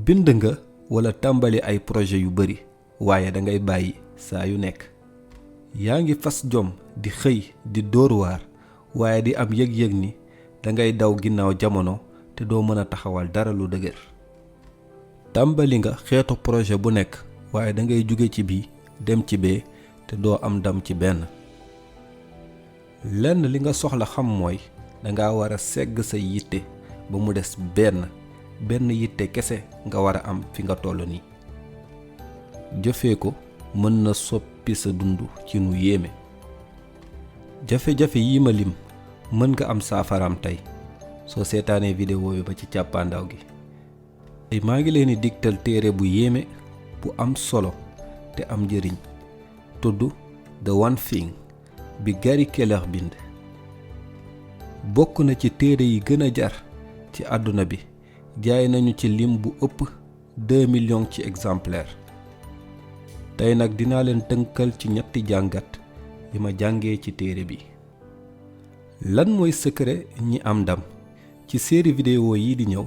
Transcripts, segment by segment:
bind nga wala tàmbali ay projet yu bari waaye da ngay bàyyi saa yu nekk. yaa ngi fas jom di xëy di dóor waar waaye di am yëg-yëg ni dangay daw ginnaaw jamono te doo mën a taxawal dara lu dëgër. tàmbali nga xeetu projet bu nekk waaye dangay jóge ci bii dem ci bee te doo am ndam ci benn. lenn li nga soxla xam mooy danga war a segg sa yitte ba mu des benn yitte kese nga war a am fi nga toll nii. jëfee ko mën na soppi sa dund ci nu yéeme. jafe-jafe yi ma lim mën nga am saafaraam tey soo seetaanee vidéo yi ba ci càppaandaw gi. tey maa ngi leen di digtal téere bu yéeme bu am solo te am njëriñ tudd The One Thing bi Gary Keller bind. bokk na ci téere yi gën a jar ci àdduna bi, jaay nañu ci lim bu ëpp 2 millions ci exemplaires. tey nag dinaa leen tënkal ci ñetti jàngat yi ma jàngee ci téere bi. lan mooy secret ñi am ndam? ci série vidéo yi di ñëw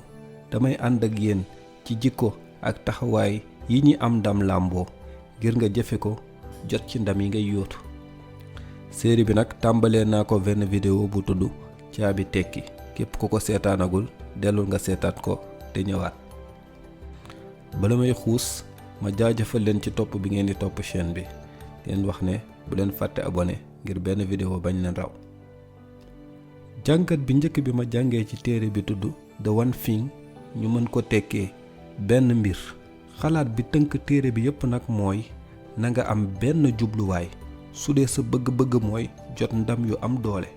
damay ànd ak yéen ci jikko ak taxawaay yi ñi am ndam làmboo ngir nga jëfe ko jot ci ndam yi ngay yóotu. série bi nag tàmbalee naa ko benn vidéo bu tudd caabi tekki. képp ku ko seetaanagul dellul nga seetaat ko te ñëwaat. bala may xuus ma jaajëfal leen ci topp bi ngeen di topp chaîne bi leen wax ne bu leen fàtte abonné ngir benn vidéo bañ leen raw. jàngat bi njëkk bi ma jàngee ci téere bi tudd The One Thing ñu mën ko tekkee benn mbir. xalaat bi tënk téere bi yépp nag mooy na nga am benn jubluwaay su dee sa bëgg-bëgg mooy jot ndam yu am doole.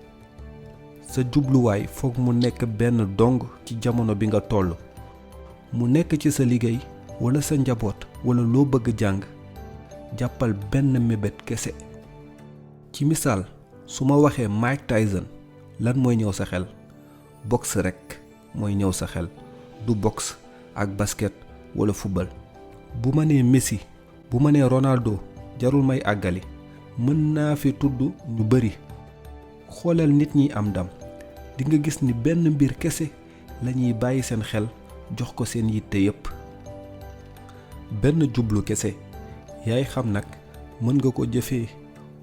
sa jubluwaay foog mu nekk benn dong ci jamono bi nga toll. mu nekk ci sa liggéey wala sa njaboot wala loo bëgg jàng. jàppal benn mébét kese. ci misaal su ma waxee Mike Tyson lan mooy ñëw sa xel? boxe rekk mooy ñëw sa xel, du boxe ak basket wala football. bu ma nee Messi, bu ma nee Ronaldo jarul may àggali, mën naa fi tudd ñu bari. xoolal nit ñi am ndam di nga gis ni benn mbir kese lañuy bàyyi seen xel jox ko seen yitte yépp. benn jublu kese yaay xam nag mën nga ko jëfee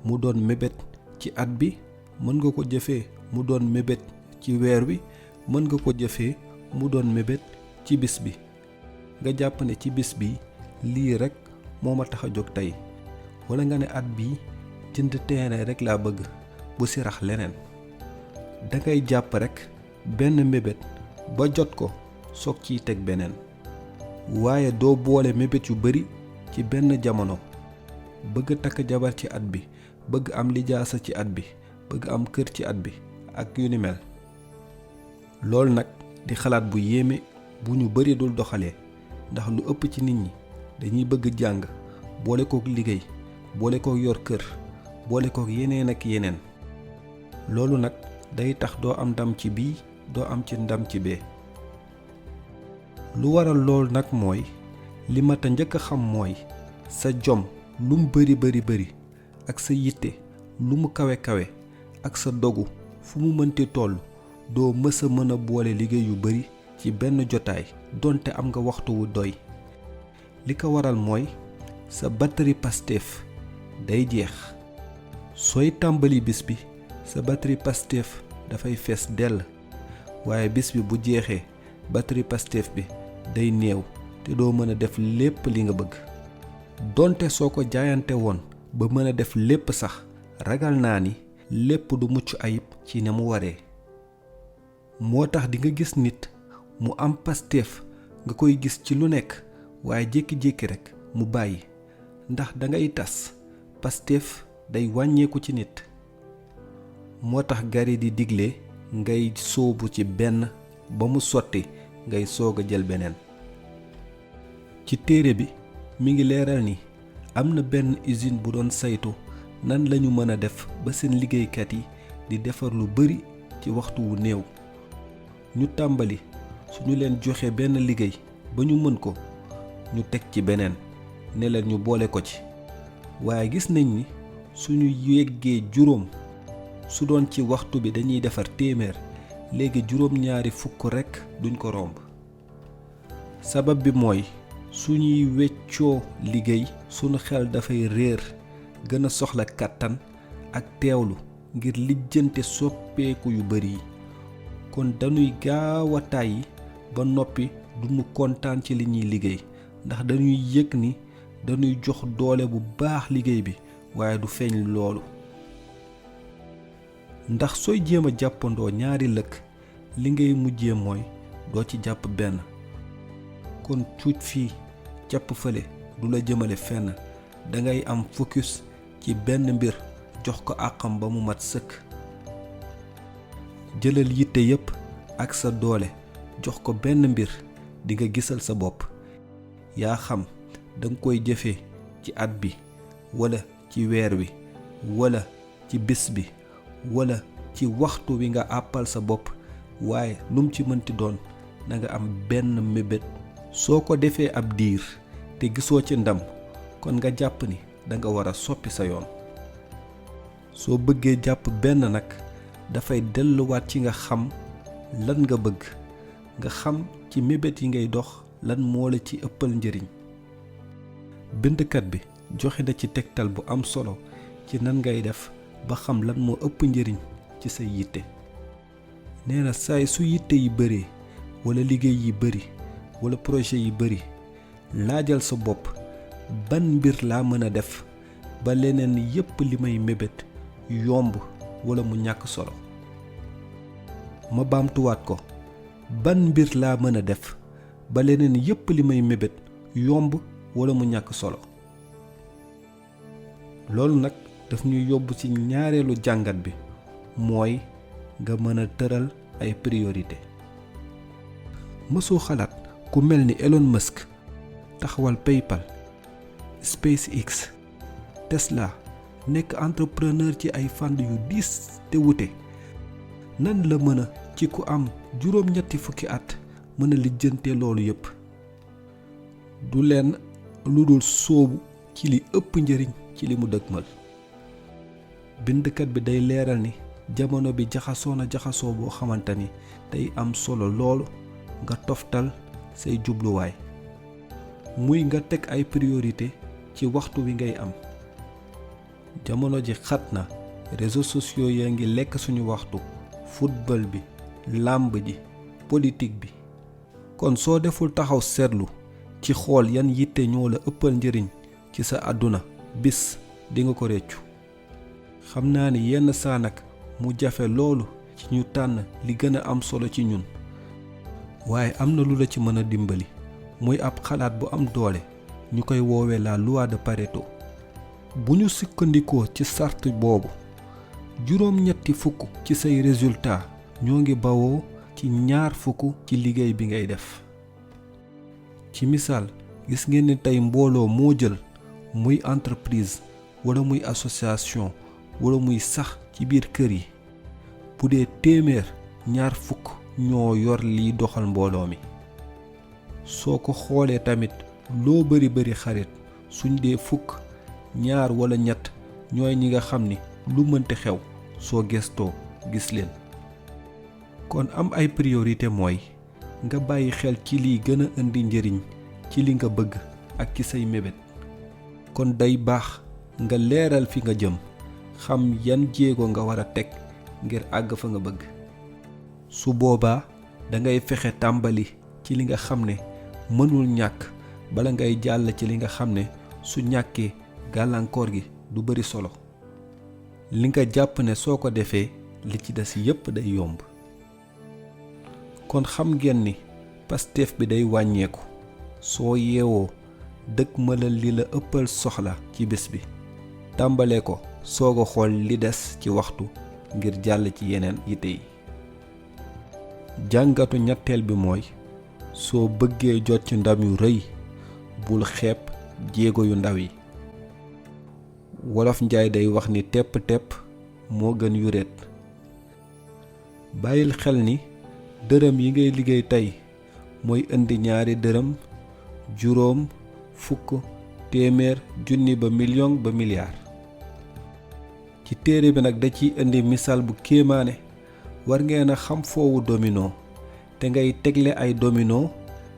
mu doon mébét ci at bi, mën nga ko jëfee mu doon mébét ci weer wi, mën nga ko jëfee mu doon mébét ci bis bi. nga jàpp ne ci bis bi lii rekk moo ma tax a jóg tey, walla nga ne at bi jënd terrain rekk laa bëgg bu si rax leneen. dangay jàpp rekk benn mébét ba jot ko soog ciy teg beneen. waaye doo boole mébét yu bari ci benn jamono. bëgg takk jabar ci at bi, bëgg am lijaasa ci at bi, bëgg am kër ci at bi ak yu ni mel. loolu nag di xalaat bu yéeme bu ñu bari dul doxalee, ndax lu ëpp ci nit ñi dañuy bëgg jàng boole kook liggéey, boole kook yor kër, boole kook yeneen ak yeneen. loolu nag day tax doo am ndam ci bii, doo am ci ndam ci bee. lu waral loolu nag mooy li mat a njëkk a xam mooy sa jom lu mu bari ak sa yitte lu mu kawe ak sa dogu fu mu mënti toll, doo mës a mën a boole liggéey yu bari ci benn jotaay donte am nga waxtu wu doy. li ko waral mooy sa batterie Pastef day jeex. sooy tàmbali bis bi sa batterie Pastef dafay fees dell, waaye bis bi bu jeexee batterie Pastef bi day néew te doo mën a def lépp li nga bëgg. donte soo ko jaayante woon ba mën a def lépp sax, ragal naa ni lépp du mucc ayib ci ne mu waree. moo tax di nga gis nit mu am Pastef nga koy gis ci lu nekk, waaye jékki-jékki rekk mu bàyyi. ndax dangay tas, Pastef day wàññeeku ci nit. moo tax Gary di digle ngay sóobu ci benn ba mu sotti ngay soog a jël beneen. ci téere bi mi ngi leeral ni am na benn usine bu doon saytu nan lañu mën a def ba seen liggéeykat yi di defar lu bari ci waxtu wu néew. ñu tàmbali suñu leen joxe benn liggéey ba ñu mën ko, ñu teg ci beneen ne leen ñu boole ko ci. waaye gis nañ ni suñu yeggee juróom, su doon ci waxtu bi dañuy defar téeméer, léegi juróom-ñaari fukk rekk duñ ko romb. sabab bi mooy suñuy weccoo liggéey sunu xel dafay réer gën a soxla kàttan ak teewlu ngir lijjante soppeeku yu bari yi kon dañuy gaaw a tàyyi ba noppi duñu kontaan ci li ñuy liggéey ndax dañuy yëg ni dañuy jox doole bu baax liggéey bi waaye du feeñ loolu ndax sooy jéem a jàppandoo ñaari lëkk li ngay mujjee mooy doo ci jàpp benn kon cuuc fii jàpp fële du la jëmale fenn dangay am focus ci benn mbir jox ko àqam ba mu mat sëkk jëlal yitte yépp ak sa doole jox ko benn mbir di nga gisal sa bopp yaa xam danga koy jëfee ci at bi wala ci weer wi wala ci bis bi wala ci waxtu wi nga àppal sa bopp waaye lum ci mënti doon na nga am benn mébét soo ko defee ab diir te gisoo ci ndam kon nga jàpp ni danga war a soppi sa yoon soo bëggee jàpp benn nag dafay delluwaat ci nga xam lan nga bëgg nga xam ci mébét yi ngay dox lan moo la ci ëppal njëriñ bindkat bi joxe na ci tegtal bu am solo ci nan ngay def ba xam lan moo ëpp njëriñ ci say yitte nee na saay su yitte yi bëree wala liggéey yi bëri wala projet yi bëri laajal sa bopp ban mbir laa mën a def ba leneen yépp li may mébét yomb wala mu ñàkk solo ma baamtuwaat ko ban mbir laa mën a def ba leneen yépp li may mébét yomb wala mu ñàkk solo loolu nag daf ñuy yóbbu ci ñaareelu jàngat bi mooy nga mën a tëral ay priorité mësoo xalaat ku mel ni Elon Musk taxawal PayPal SpaceX Tesla nekk entrepreneur ci ay fànn yu diis te wute nan la mën a ci ku am juróom-ñetti fukki at mën a lijjante loolu yépp du leen lu dul sóobu ci li ëpp njëriñ ci li mu dëgmal bindkat bi day leeral ni jamono bi jaxasoo na jaxasoo boo xamante ni day am solo loolu nga toftal say jubluwaay muy nga teg ay priorité ci waxtu wi ngay am jamono ji xat na réseaux sociaux yaa ngi lekk suñu waxtu football bi làmb ji politique bi kon soo deful taxaw seetlu ci xool yan yitte ñoo la ëppal njëriñ ci sa àdduna bis di nga ko réccu xam naa ni yenn saa nag mu jafe loolu ci ñu tànn li gën a am solo ci ñun waaye am na lu la ci mën a dimbali muy ab xalaat bu am doole ñu koy woowee la loi de Pareto bu ñu sukkandikoo ci sart boobu juróom-ñetti fukk ci say résultat ñoo ngi bawoo ci ñaar fukk ci liggéey bi ngay def ci misaal gis ngeen ni tey mbooloo moo jël muy entreprise wala muy association wala muy sax ci biir kër yi bu dee téeméer ñaar fukk ñoo yor liy doxal mbooloo mi soo ko xoolee tamit loo bari xarit suñ dee fukk ñaar wala ñett ñooy ñi nga xam ni lu mënti xew soo gestoo gis leen kon am ay priorité mooy nga bàyyi xel ci liy gën a indi njëriñ ci li nga bëgg ak ci say mébét kon day baax nga leeral fi nga jëm xam yan jéego nga war a teg ngir àgg fa nga bëgg su boobaa dangay fexe tàmbali ci li nga xam ne mënul ñàkk bala ngay jàll ci li nga xam ne su ñàkkee gàllankoor gi du bari solo li nga jàpp ne soo ko defee li ci des yépp day yomb kon xam ngeen ni Pastef bi day wàññeeku soo yeewoo dëkk mëlal li la ëppal soxla ci bés bi tàmbalee ko soog a xool li des ci waxtu ngir jàll ci yeneen yitte yi jàngatu ñetteel bi mooy soo bëggee jot ci ndam yu rëy bul xeeb jéego yu ndaw yi wolof njaay day wax ni tepp-tepp moo gën yuréet bàyyil xel ni dërëm yi ngay liggéey tey mooy indi ñaari dërëm juróom fukk téeméer junni ba million ba milliard ci téere bi nag da ciy indi misaal bu kéemaane war ngeen a xam foowu domino te ngay tegle ay domino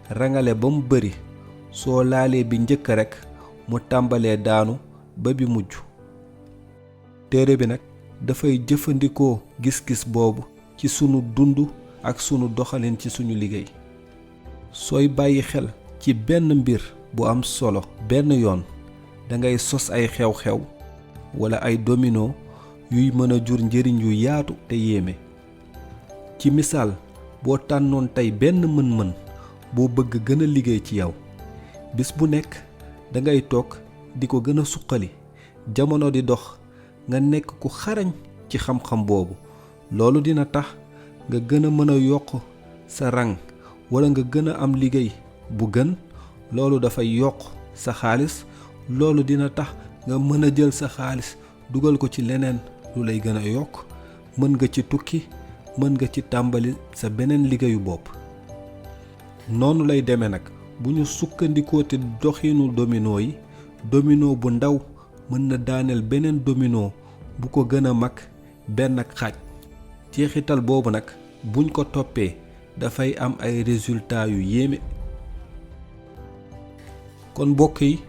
rangale ba mu bari soo laalee bi njëkk rekk mu tàmbalee daanu ba bi mujj. téere bi nag dafay jëfandikoo gis-gis boobu ci sunu dund ak sunu doxalin ci suñu liggéey. sooy bàyyi xel ci benn mbir bu am solo benn yoon dangay sos ay xew-xew wala ay domino yuy mën a jur njëriñ yu yaatu te yéeme. ci misaal boo tànnoon tey benn mën-mën boo bëgg gën a liggéey ci yow bis bu nekk dangay toog di ko gën a suqali jamono di dox nga nekk ku xarañ ci xam-xam boobu. loolu dina tax nga gën a mën a yokk sa rang wala nga gën a am liggéey bu gën. loolu dafay yokk sa xaalis. loolu dina tax nga mën a jël sa xaalis dugal ko ci leneen lu lay gën a yokk. mën nga ci tukki, mën nga ci tàmbali sa beneen liggéeyu bopp. noonu lay demee nag bu ñu sukkandikoo te doxinu domino yi, domino bu ndaw mën na daaneel beneen domino bu ko gën a mag benn xaaj. jeexital boobu nag buñ ko toppee dafay am ay résultats yu yéeme. kon mbokk yi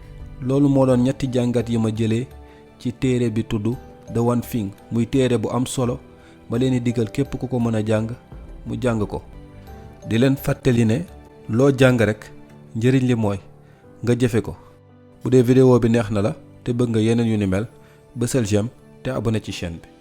loolu moo doon ñetti jàngat yi ma jëlee ci téere bi tudd The One Thing, muy téere bu am solo ma leen di digal képp ku ko mën a jàng mu jàng ko. di leen fàttali ne loo jàng rek njëriñ li mooy nga jëfe ko. bu dee vidéo bi neex na la te bëgg nga yeneen yu ni mel bësal j'aime te abonné ci chaîne bi.